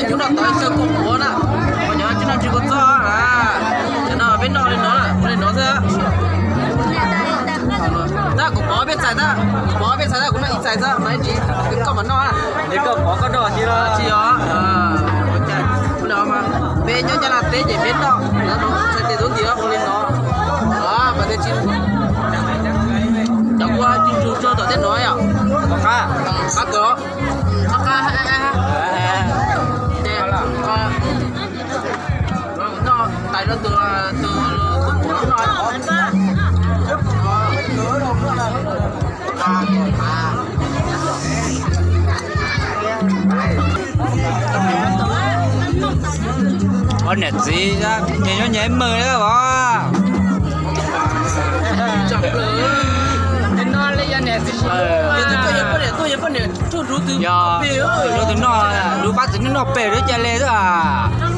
Cov noj tod xyaw kua quav na, cov tsis noj tsis kua txob na. Cov no peb noj li no, ua li no xwb. Tab kuv pov peb txais tab, kuv pov peb txais tab, kuv noj ib txais xwb, mas ib tsis koj mam noj. Koj pov koj noj tsis los tsis os. Peb nyob Nyab Laj teb ces peb noj, lawv txhais tes tub nti ua li no. Mas tej tsis, cov kua tsis ntsus tso tom tej no yom. Qab kawg. Qab qab. Ces noj tais rau tus, tus, tus muam no. Ua niam txiv nyias nyob nyias ib mej os. Yog tus noj, lub pab txiv noj noj pem lub ca le xwb as.